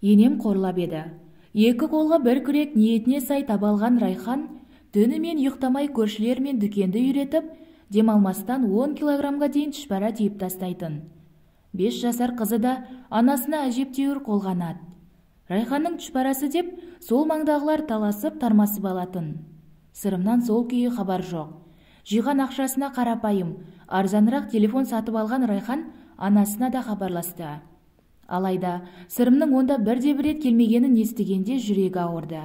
Енем қорлап еді. Екі қолға бір күрек ниетіне сай таба алған Райхан түнімен ұйықтамай көршілер мен дүкенді үйретіп, демалмастан 10 килограммға дейін түшпара түйіп тастайтын. 5 жасар қызы да анасына әжептәуір қолғанат. Райханның түшпарасы деп сол маңдағылар таласып тармасып алатын. Сырымнан сол күйі хабар жоқ. Жиған ақшасына қарапайым, арзанырақ телефон сатып алған Райхан анасына да хабарласты. Алайда Сырымның онда бірде-бір рет келмегенін естігенде жүрегі ауырды.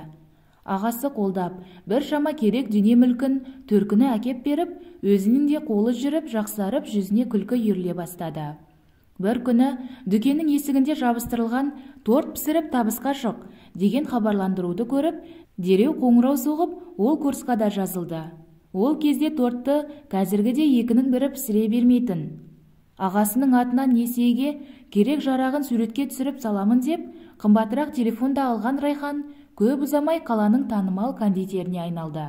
Ағасы қолдап, бір шама керек дүние мүлкін төркіні әкеп беріп, өзінің де қолы жүріп, жақсарып, жүзіне күлкі үйіріле бастады. Бір күні дүкеннің есігінде жабыстырылған торт пісіріп табысқа шық деген хабарландыруды көріп, дереу қоңырау соғып, ол курсқа да жазылды. Ол кезде тортты қазіргідей екінің бірі пісіре бермейтін. Ағасының атынан несиеге керек жарағын суретке түсіріп саламын деп, қымбатырақ телефон да алған Райхан көп ұзамай қаланың танымал кондитеріне айналды.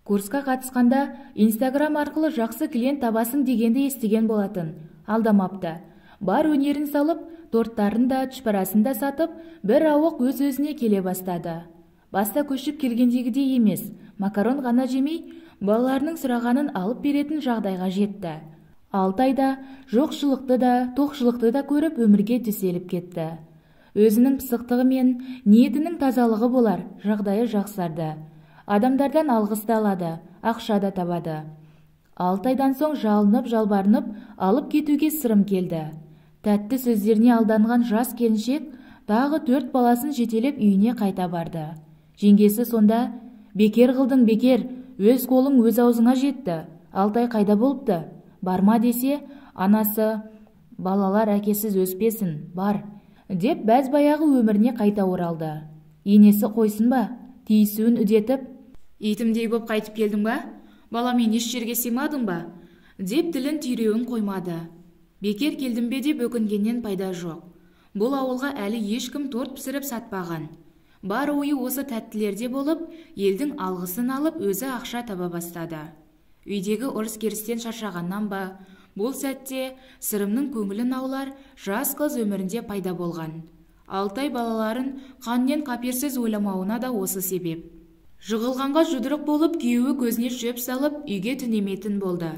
Курсқа қатысқанда Инстаграм арқылы жақсы клиент табасың дегенді естіген болатын, алдамапты. Бар өнерін салып, торттарын да, түшпарасын да сатып, бір ауық өз-өзіне келе бастады. Баста көшіп келгендегідей емес, макарон ғана жемей, балаларының сұрағанын алып беретін жағдайға жетті. 6 айда жоқшылықты да, тоқшылықты да көріп өмірге төселіп кетті. Өзінің пысықтығы мен ниетінің тазалығы болар, жағдайы жақсарды. Адамдардан алғыс та алады, ақша да табады. 6 айдан соң жалынып, жалбарынып, алып кетуге Сырым келді. Тәтті сөздеріне алданған жас келіншек тағы 4 баласын жетелеп үйіне қайта барды. Жеңгесі сонда, «Бекер қылдың, бекер, өз қолың өз аузыңа жетті, 6 ай қайда болыпты? Барма» десе, анасы, «Балалар әкесіз өспесін, бар», деп бәз баяғы өміріне қайта оралды. Енесі қойсын ба, тиісуін үдетіп, «Итімдей боп қайтып келдің ба? Баламен еш жерге сыймадың ба?» деп тілін түйреуін қоймады. Бекер келдім бе деп өкінгеннен пайда жоқ. Бұл ауылға әлі ешкім торт пісіріп сатпаған. Бар ойы осы тәттілерде болып, елдің алғысын алып, өзі ақша таба бастады. Үйдегі ұрыс-керістен шаршағаннан ба, бұл сәтте Сырымның көңілін аулар жас қыз өмірінде пайда болған. 6 ай балаларын қаннен қаперсіз ойламауына да осы себеп. Жығылғанға жұдырық болып, күйеуі көзіне шөп салып, үйге түнемейтін болды.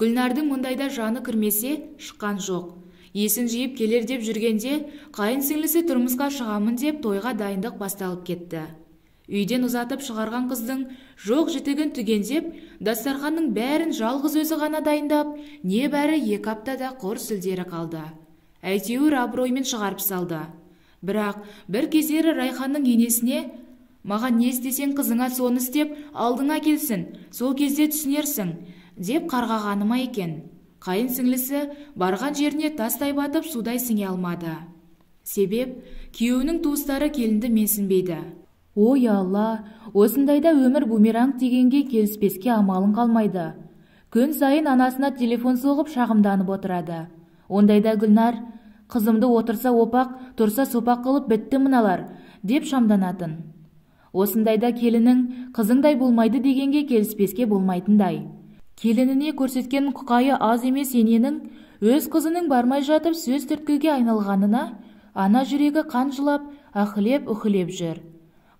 Гүлнардың мұндайда жаны кірмесе, шыққан жоқ. Есін жиып келер деп жүргенде, қайын сіңлісі тұрмысқа шығамын деп тойға дайындық басталып кетті. Үйден ұзатып шығарған қыздың жоқ жітігін түгендеп, дастарханның бәрін жалғыз өзі ғана дайындап, небәрі 2 аптада құр сүлдері қалды. Әйтеуір абыроймен шығарып салды. Бірақ бір кездері Райханның енесіне, «Маған не істесең қызыңа соны істеп, алдыңа келсін, сол кезде түсінерсің», деп қарғағаны ма екен. Қайын сіңлісі барған жеріне тастай батып судай сіңе алмады. Себеп, күйеуінің туыстары келінді менсінбейді. Ой Алла, осындайда өмір бумеранг дегенге келіспеске амалың қалмайды. Күн сайын анасына телефон соғып шағымданып отырады. Ондайда Гүлнар, «Қызымды отырса опақ, тұрса сопақ қылып бітті мыналар», деп шамданатын. Осындайда келінің қызыңдай болмайды дегенге келіспеске болмайтындай. Келініне көрсеткен құқайы аз емес ененің өз қызының бармай жатып сөз түрткіге айналғанына ана жүрегі қан жылап, ахілеп-үхілеп жүр.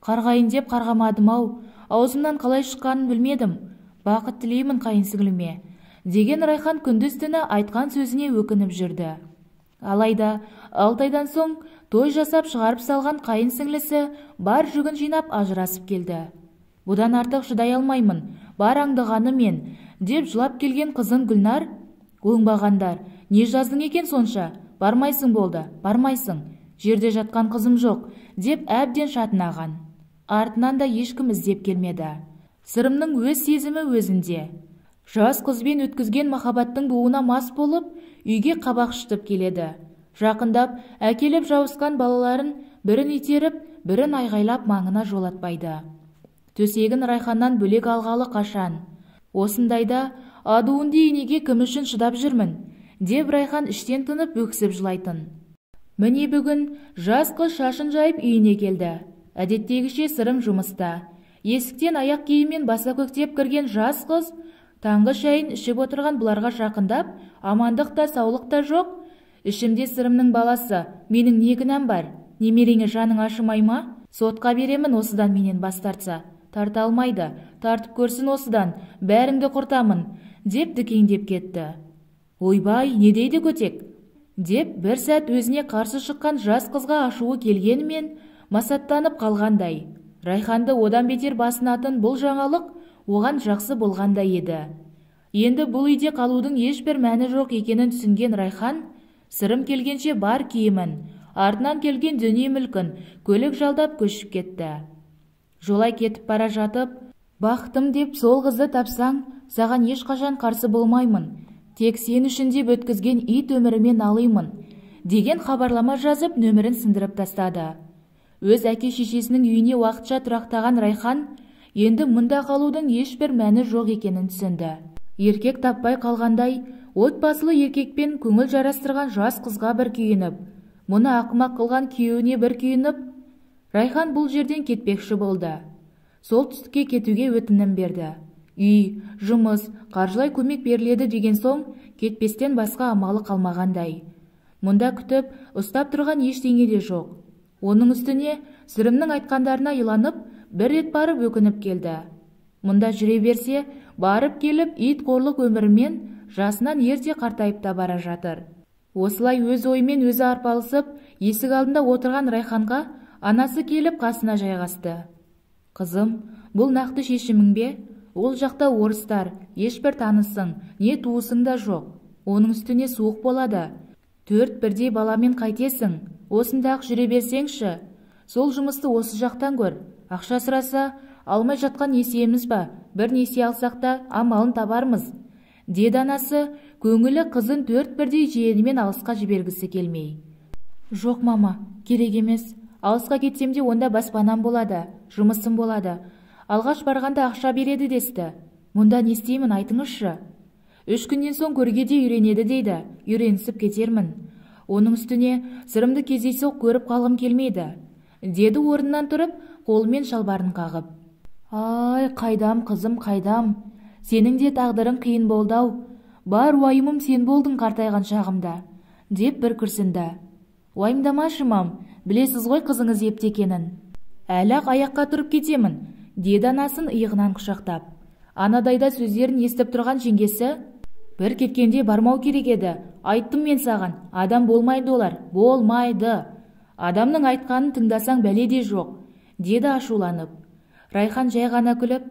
Қарғайын деп қарғамадым-ау, аузымнан қалай шыққанын білмедім, бақыт тілеймін қайын сіңліме, деген Райхан күндіз-түні айтқан сөзіне өкініп жүрді. Алайда 6 айдан соң той жасап шығарып салған қайын сіңлісі бар жүгін жинап ажырасып келді. Бұдан артық шыдай алмаймын, бар аңдығаны мен, деп жылап келген қызын Гүлнар, «Оңбағандар, не жаздың екен сонша, бармайсың болды, бармайсың, жерде жатқан қызым жоқ», деп әбден шатынаған. Артынан да ешкім іздеп келмеді. Сырымның өз сезімі өзінде. Жас қызбен өткізген махаббаттың буына мас болып, үйге қабақ шытып келеді. Жақындап, әкеліп жауысқан балаларын бірін итеріп, бірін айғайлап маңына жолатпайды. Төсегін Райханнан бөлек алғалы қашан. Осындайда адуынды енеге кім үшін шыдап жүрмін, деп Райхан іштен тынып өксіп жылайтын. Міне бүгін жас қыз шашын жайып үйіне келді. Әдеттегіше Сырым жұмыста. Есіктен аяқ киіммен баса көктеп кірген жас қыз таңғы шайын ішіп отырған бұларға жақындап, амандық та саулық та жоқ, «Ішімде Сырымның баласы, менің не кінәм бар?» Немереңе жаның ашымай ма? Сотқа беремін осыдан менен бас тартса. Тарта алмайды, тартып көрсін осыдан, бәріңді құртамын, деп дікеңдеп кетті. Ойбай, не дейді көтек? Деп бір сәт өзіне қарсы шыққан жас қызға ашуы келгенімен масаттанып қалғандай. Райханды одан бетер басынатын бұл жаңалық оған жақсы болғандай еді. Енді бұл үйде қалудың ешбір мәні жоқ екенін түсінген Райхан, Сырым келгенше бар киімін, артынан келген дүние мүлкін, көлік жалдап көшіп кетті. Жолай кетіп бара жатып, бақытым деп сол қызды тапсаң, саған ешқашан қарсы болмаймын, тек сен үшін деп өткізген ит өміріме налимын, деген хабарлама жазып нөмірін сындырып тастады. Өз әке-шешесінің үйіне уақытша тұрақтаған Райхан, енді мұнда қалудың ешбір мәні жоқ екенін түсінді. Еркек таппай қалғандай, отбасылы еркекпен көңіл жарастырған жас қызға бір күйініп, мұны ақымақ қылған күйеуіне бір күйініп, Райхан бұл жерден кетпекші болды. Солтүстікке кетуге өтінім берді. Үй, жұмыс, қаржылай көмек беріледі деген соң, кетпестен басқа амалы қалмағандай. Мұнда күтіп, ұстап тұрған ештеңе де жоқ. Оның үстіне Сырымның айтқандарына иланып, бір рет барып өкініп келді. Мұнда жүре берсе, барып келіп ит қорлық өмірімен жасынан ерте қартайып та бара жатыр. Осылай өз ойымен өзі арпалысып, есік алдында отырған Райханға анасы келіп қасына жайғасты. Қызым, бұл нақты шешімің бе? Ол жақта орыстар, ешбір танысың, не туысың да жоқ. Оның үстіне суық болады. 4 бірдей баламен қайтесің, осында-ақ жүре берсеңші. Сол жұмысты осы жақтан көр. Ақша сұраса, алмай жатқан несиеміз ба? Бір несие алсақ та амалын табармыз, деді анасы, көңілі қызын 4 бірдей жиенімен алысқа жібергісі келмей. Жоқ, мама, керек емес. Алысқа кетсем де онда баспанам болады, жұмысым болады. Алғаш барғанда ақша береді десті. Мұнда не істеймін, айтыңызшы. 3 күннен соң көрге де үйренеді дейді, үйренісіп кетермін. Оның үстіне Сырымды кездейсоқ көріп қалғым келмейді, деді орнынан тұрып, қолымен шалбарын қағып. Ай, қайдам, қызым, қайдам. Сенің де тағдырың қиын болды-ау. Бар уайымым сен болдың қартайған шағымда, деп бір күрсінді. Уайымдамашы, мам, білесіз ғой қызыңыз епті екенін. Әлі-ақ аяққа тұрып кетемін, деді анасын иығынан құшақтап. Анадайда сөздерін естіп тұрған жеңгесі, бір кеткенде бармау керек еді, айттым мен саған, адам болмайды олар, болмайды. Адамның айтқанын тыңдасаң бәле де жоқ, деді ашуланып. Райхан жай ғана күліп,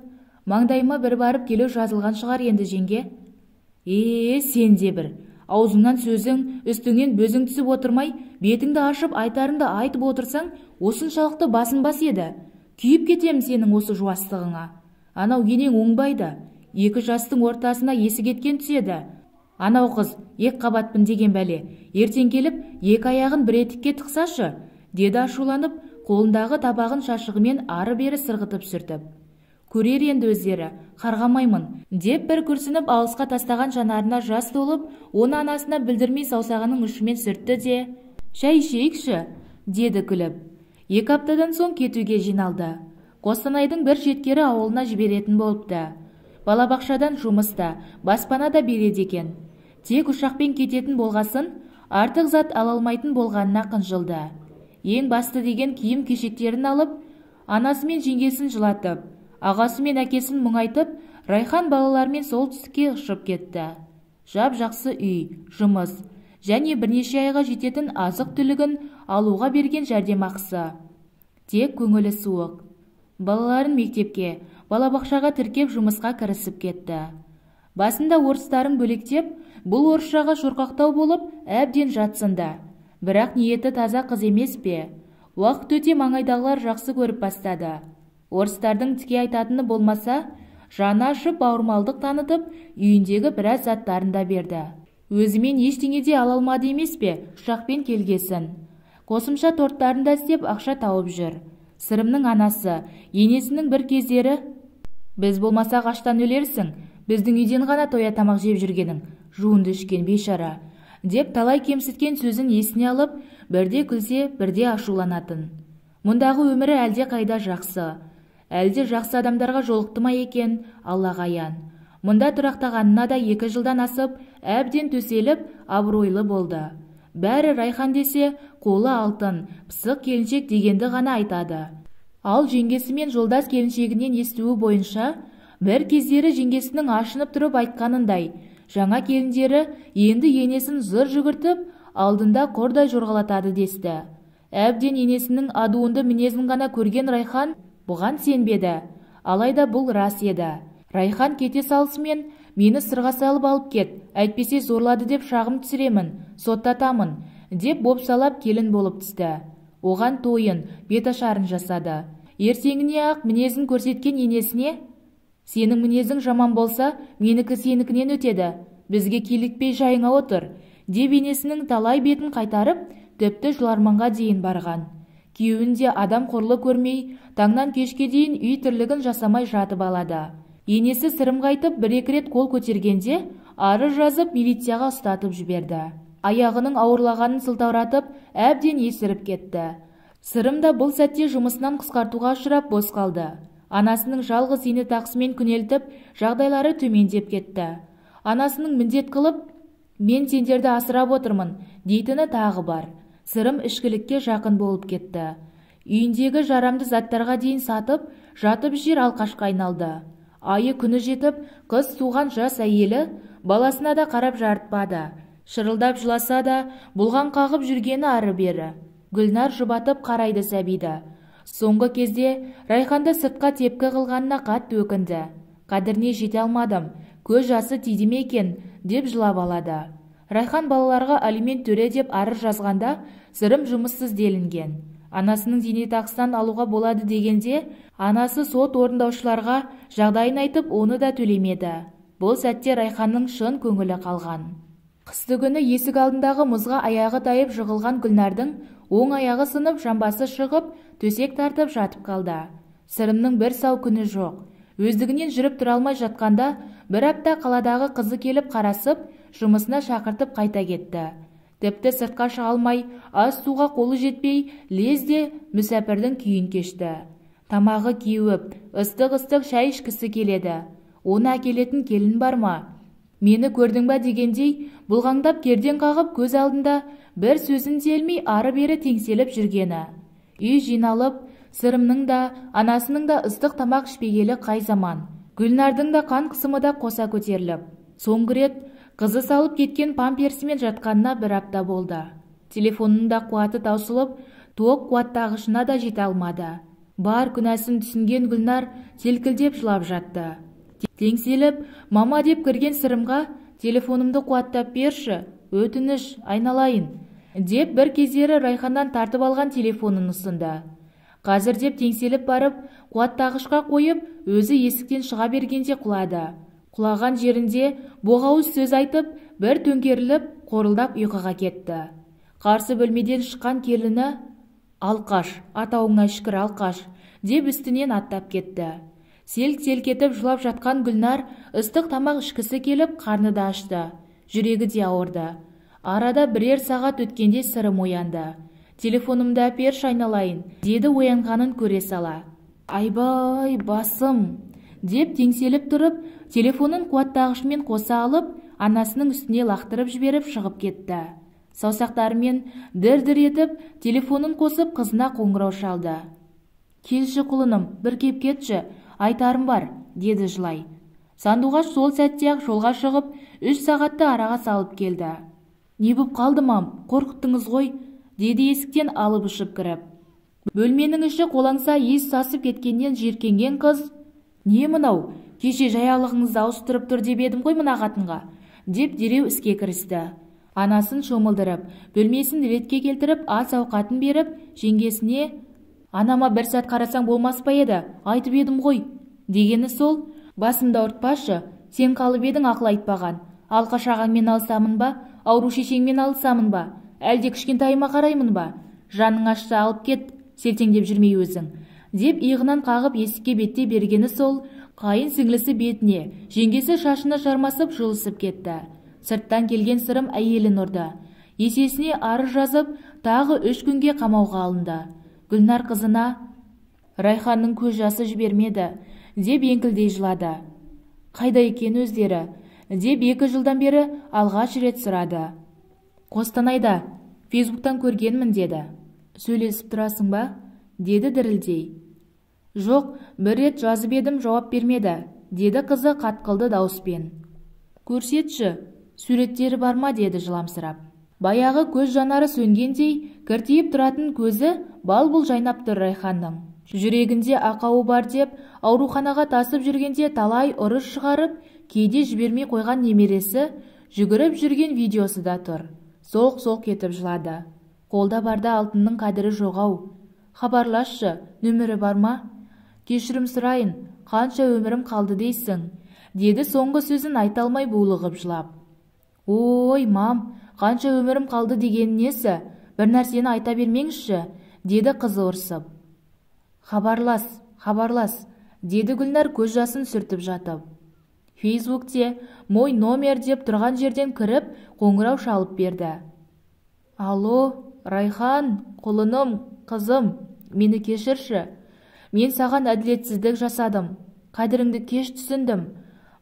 маңдайыма бір барып келу жазылған шығар енді жеңге. Е, сен де бір, аузыңнан сөзің, үстіңнен бөзің түсіп отырмай, бетіңді ашып айтарыңды айтып отырсаң, осыншалықты басынбас еді. Күйіп кетемін сенің осы жуастығыңа. Анау енең оңбайды, 2 жастың ортасына есі кеткен түседі. Анау қыз, 2 қабатпын деген бәле, ертең келіп, 2 аяғын бір етікке тықсашы, деді ашуланып, қолындағы табағын шашығымен ары-бері сырғытып сүртіп. Көрер енді өздері, қарғамаймын, деп бір күрсініп алысқа тастаған жанарына жас толып, оны анасына білдірмей саусағының ұшымен сүртті де, шай ішейікші, деді күліп. 2 аптадан соң кетуге жиналды. Қостанайдың бір шеткері ауылына жіберетін болыпты. Балабақшадан жұмыс та, баспана да береді екен. Тек ұшақпен кететін болғасын, артық зат ала алмайтын болғанына қынжылды. Ең басты деген киім кешектерін алып, анасы мен жеңгесін жылатып, ағасы мен әкесін мұңайтып, Райхан балалармен солтүстікке ұшып кетті. Жап-жақсы үй, жұмыс және бірнеше айға жететін азық-түлігін алуға берген жәрдемақысы. Тек көңілі суық. Балаларын мектепке, балабақшаға тіркеп жұмысқа кірісіп кетті. Басында орыстарын бөлектеп, бұл орысшаға шорқақтау болып, әбден жатсынды. Бірақ ниеті таза қыз емес пе? Уақыт өте маңайдағылар жақсы көріп бастады. Орыстардың тіке айтатыны болмаса, жаны ашып бауырмалдық танытып, үйіндегі біраз заттарын да берді. Өзімен ештеңе де ала алмады емес пе, ұшақпен келгесін. Қосымша торттарын да істеп ақша тауып жүр. Сырымның анасы, енесінің бір кездері, біз болмасақ аштан өлерсің, біздің үйден ғана тоя тамақ жеп жүргенің, жуынды ішкен бейшара, деп талай кемсіткен сөзін есіне алып, бірде күлсе, бірде ашуланатын. Мұндағы өмірі әлде қайда жақсы. Әлде жақсы адамдарға жолықты ма екен, Аллаға аян. Мұнда тұрақтағанына да 2 жылдан асып, әбден төселіп, абыройлы болды. Бәрі Райхан десе, қолы алтын, пысық келіншек дегенді ғана айтады. Ал жеңгесі мен жолдас келіншегінен естуі бойынша, бір кездері жеңгесінің ашынып тұрып айтқанындай, жаңа келіндері енді енесін зыр жүгіртіп, алдында құрдай жорғалатады десті. Әбден енесінің адуынды мінезін ғана көрген Райхан бұған сенбеді. Алайда бұл рас еді. Райхан кете салысымен, мені сырға салып алып кет, әйтпесе зорлады деп шағым түсіремін, соттатамын, деп бопсалап келін болып түсті. Оған тойын, беташарын жасады. Ертеңіне-ақ мінезін көрсеткен енесіне, сенің мінезің жаман болса, менікі сенікінен өтеді, бізге килікпей жайыңа отыр, деп енесінің талай бетін қайтарып, тіпті жыларманға дейін барған. Күйеуін де адам қорлы көрмей, таңнан кешке дейін үй тірлігін жасамай жатып алады. Енесі Сырымға айтып, бір-екі рет қол көтергенде, арыз жазып милицияға ұстатып жіберді. Аяғының ауырлағанын сылтауратып, әбден есіріп кетті. Сырым да бұл сәтте жұмысынан қысқартуға ұшырап бос қалды. Анасының жалғыз зейнетақысымен күнелтіп, жағдайлары төмендеп кетті. Анасының міндет қылып, мен сендерді асырап отырмын, дейтіні тағы бар. Сырым ішкілікке жақын болып кетті. Үйіндегі жарамды заттарға дейін сатып, жатып жер алқашқа айналды. Айы күні жетіп, қыз туған жас әйелі баласына да қарап жарытпады. Шырылдап жыласа да, бұлған қағып жүргені ары-бері. Гүлнар жұбатып қарайды сәбиді. Соңғы кезде Райханды сыртқа тепкі қылғанына қатты өкінді. Қадіріне жете алмадым, көз жасы тиді ме екен, деп жылап алады. Райхан балаларға алимент төле деп арыз жазғанда, Сырым жұмыссыз делінген. Анасының зейнетақысынан алуға болады дегенде, анасы сот орындаушыларға жағдайын айтып, оны да төлемеді. Бұл сәтте Райханның шын көңілі қалған. Қысты күні есік алдындағы мұзға аяғы тайып жығылған Гүлнардың оң аяғы сынып, жамбасы шығып, төсек тартып жатып қалды. Сырымның бір сау күні жоқ. Өздігінен жүріп тұра алмай жатқанда, бір апта қаладағы қызы келіп қарасып, жұмысына шақыртып қайта кетті. Тіпті сыртқа шыға алмай, ас суға қолы жетпей, лезде мүсәпірдің күйін кешті. Тамағы кеуіп, ыстық-ыстық шай ішкісі келеді. Оны әкелетін келін бар ма? Мені көрдің ба дегендей, бұлғаңдап керден қағып көз алдында бір сөзін де елмей ары-бері теңселіп жүргені. Үй жиналып, Сырымның да, анасының да ыстық тамақ ішпегелі қай заман. Гүлнардың да қан қысымы да қоса көтеріліп. Соңғы рет қызы салып кеткен памперсімен жатқанына бір апта болды. Телефонының да қуаты таусылып, тоқ қуаттағышына да жете алмады. Бар күнәсін түсінген Гүлнар селкілдеп жылап жатты. Теңселіп, мама деп кірген Сырымға, телефонымды қуаттап берші, өтініш, айналайын, деп бір кездері Райханнан тартып алған телефонын ұсынды. Қазір деп теңселіп барып, қуаттағышқа қойып, өзі есіктен шыға бергенде құлады. Құлаған жерінде боғауыз сөз айтып, бір төңкеріліп, қорылдап ұйқыға кетті. Қарсы бөлмеден шыққан келіні, алқаш, атауыңа шүкір алқаш, деп үстінен аттап кетті. Селк-селк етіп жылап жатқан Гүлнар ыстық тамақ ішкісі келіп, қарны да ашты, жүрегі де ауырды. Арада бірер сағат өткенде Сырым оянды. Телефонымды әперші айналайын, деді оянғанын көре сала. Айбай, басым, деп теңселіп тұрып, телефонын қуаттағышымен қоса алып, анасының үстіне лақтырып жіберіп шығып кетті. Саусақтарымен дір-дір етіп, телефонын қосып қызына қоңырау шалды. Келші құлыным, бір кеп кетші, айтарым бар, деді жылай. Сандуғаш сол сәтте-ақ жолға шығып, 3 сағатты араға салып келді. Не боп қалды мам, қорқыттыңыз ғой, деді есіктен алып ұшып кіріп. Бөлменің іші қолаңса иіс сасып кеткеннен жиіркенген қыз, не мынау, кеше жаялығыңызды ауыстырып тұр деп едім ғой мына қатынға, деп дереу іске кірісті. Анасын шомылдырып, бөлмесін ретке келтіріп, ас ауқатын беріп, жеңгесіне, анама бір сәт қарасаң болмас па еді, айтып едім ғой, дегені сол, басымды ауыртпашы, сен қалып едің ақыл айтпаған, алқаш ағаңмен алысамын ба, ауру шешеңмен алысамын ба, әлде кішкентайыма қараймын ба, жаның ашса алып кет, селтеңдеп жүрмей өзің, деп иығынан қағып есікке беттей бергені сол, қайын сіңлісі бетіне, жеңгесі шашына жармасып жұлысып кетті. Сырттан келген Сырым әйелін ұрды. Есесіне арыз жазып, тағы 3 күнге қамауға алынды. Гүлнар қызына Райханның көз жасы жібермеді, деп еңкілдей жылады. Қайда екен өздері, деп 2 жылдан бері алғаш рет сұрады. Қостанайда, Фейсбуктан көргенмін деді. Сөйлесіп тұрасың ба? Деді дірілдей. Жоқ, бір рет жазып едім, жауап бермеді, деді қызы қатқылды дауыспен. Көрсетші, суреттері бар ма, деді жыламсырап. Баяғы көз жанары сөнгендей, кіртиіп тұратын көзі бал-бұл жайнап тұр Райханның. Жүрегінде ақауы бар деп, ауруханаға тасып жүргенде талай ұрыс шығарып, кейде жібермей қойған немересі, жүгіріп жүрген видеосы да тұр. Солқ-солқ етіп жылады. Қолда барда алтынның қадірі жоқ-ау. Хабарласшы, нөмірі бар ма? Кешірім сұрайын, қанша өмірім қалды дейсің, деді соңғы сөзін айта алмай булығып жылап. Ой, мам, қанша өмірім қалды деген несі? Бір нәрсені айта бермеңізші, деді қызы ұрсып. Хабарлас, хабарлас, деді Гүлнар көз жасын сүртіп жатып. Фейсбукте мой номер деп тұрған жерден кіріп, қоңырау шалып берді. Алло, Райхан, құлыным, қызым, мені кешірші. Мен саған әділетсіздік жасадым. Қадіріңді кеш түсіндім.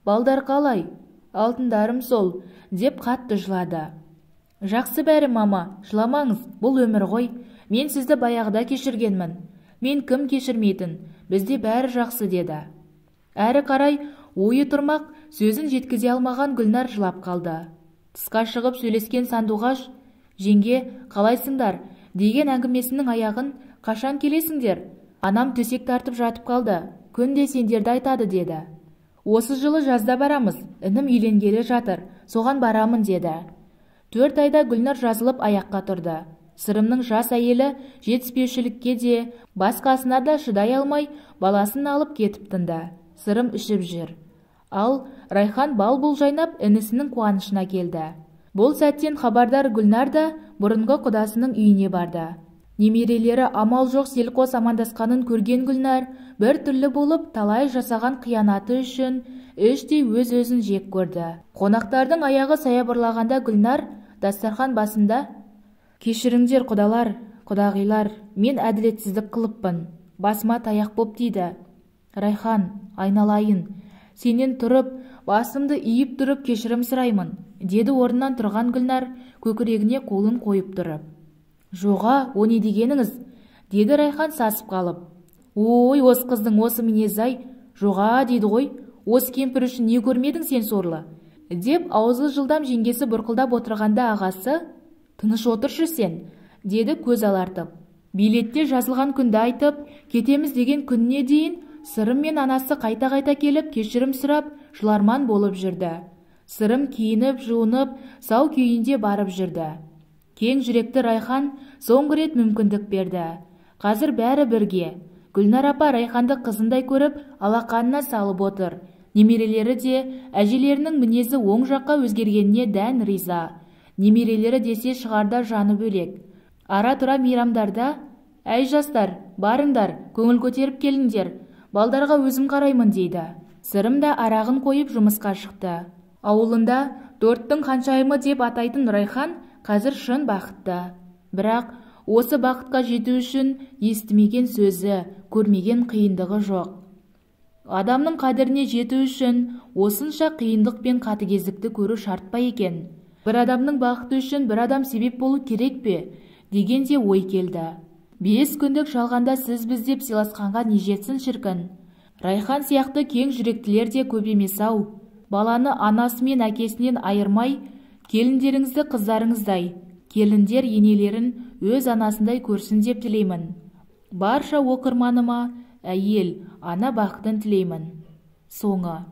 Балдар қалай? Алтындарым сол, деп қатты жылады. Жақсы бәрі, мама, жыламаңыз, бұл өмір ғой. Мен сізді баяғыда кешіргенмін. Мен кім кешірмейтін, бізде бәрі жақсы, деді. Әрі қарай ойы тұрмақ, сөзін жеткізе алмаған Гүлнар жылап қалды. Тысқа шығып сөйлескен Сандуғаш, жеңге, қалайсыңдар, деген әңгімесінің аяғын, қашан келесіңдер? Анам төсек тартып жатып қалды, күнде сендерді айтады, деді. Осы жылы жазда барамыз, інім үйленгелі жатыр, соған барамын, деді. 4 айда Гүлнар жазылып аяққа тұрды. Сырымның жас әйелі жетіспеушілікке де, басқасына да шыдай алмай, баласын алып кетіп тынды. Сырым ішіп жүр. Ал Райхан бал-бұл жайнап інісінің қуанышына келді. Бұл сәттен хабардар Гүлнар да бұрынғы құдасының үйіне барды. Немерелері амал жоқ селқос амандасқанын көрген Гүлнар бір түрлі болып талай жасаған қиянаты үшін іштей өз-өзін жек көрді. Қонақтардың аяғы саябырлағанда Гүлнар дастархан басында «Кешіріңдер, құдалар, құдағилар, мен әділетсіздік қылыппын, басыма таяқ боп тиді. Райхан, айналайын, сенен тұрып, басымды иіп тұрып кешірім сұраймын», деді орнынан тұрған Гүлнар көкірегіне қолын қойып тұрып. Жоға, о не дегеніңіз, деді Райхан сасып қалып. Ой, осы қыздың осы мінезі-ай, жоға дейді ғой, осы кемпір үшін не көрмедің сен сорлы, деп аузы жылдам жеңгесі бұрқылдап отырғанда ағасы, тыныш отыршы сен, деді көз алартып. Билетте жазылған күнді айтып, кетеміз деген күніне дейін Сырым мен анасы қайта-қайта келіп кешірім сұрап, жыларман болып жүрді. Сырым киініп, жуынып, сау күйінде барып жүрді. Кең жүректі Райхан соңғы рет мүмкіндік берді. Қазір бәрі бірге. Гүлнар апа Райханды қызындай көріп, алақанына салып отыр. Немерелері де әжелерінің мінезі оң жаққа өзгергеніне дән риза. Немерелері десе шығарда жаны бөлек. Ара-тұра мейрамдарда, «Әй жастар, барыңдар, көңіл көтеріп келіңдер, балдарға өзім қараймын» дейді. Сырым да арағын қойып жұмысқа шықты. Ауылында торттың ханшайымы деп атайтын Райхан қазір шын бақытты. Бірақ осы бақытқа жету үшін естімеген сөзі, көрмеген қиындығы жоқ. Адамның қадіріне жету үшін осынша қиындық пен қатыгездікті көру шарт па екен? Бір адамның бақыты үшін бір адам себеп болу керек пе? Деген де ой келді. 5 күндік жалғанда сіз біз деп сыйласқанға не жетсін шіркін? Райхан сияқты кең жүректілер де көп емес-ау. Баланы анасы мен әкесінен айырмай, келіндеріңізді қыздарыңыздай, келіндер енелерін өз анасындай көрсін деп тілеймін. Барша оқырманыма әйел, ана бақытын тілеймін. Соңы.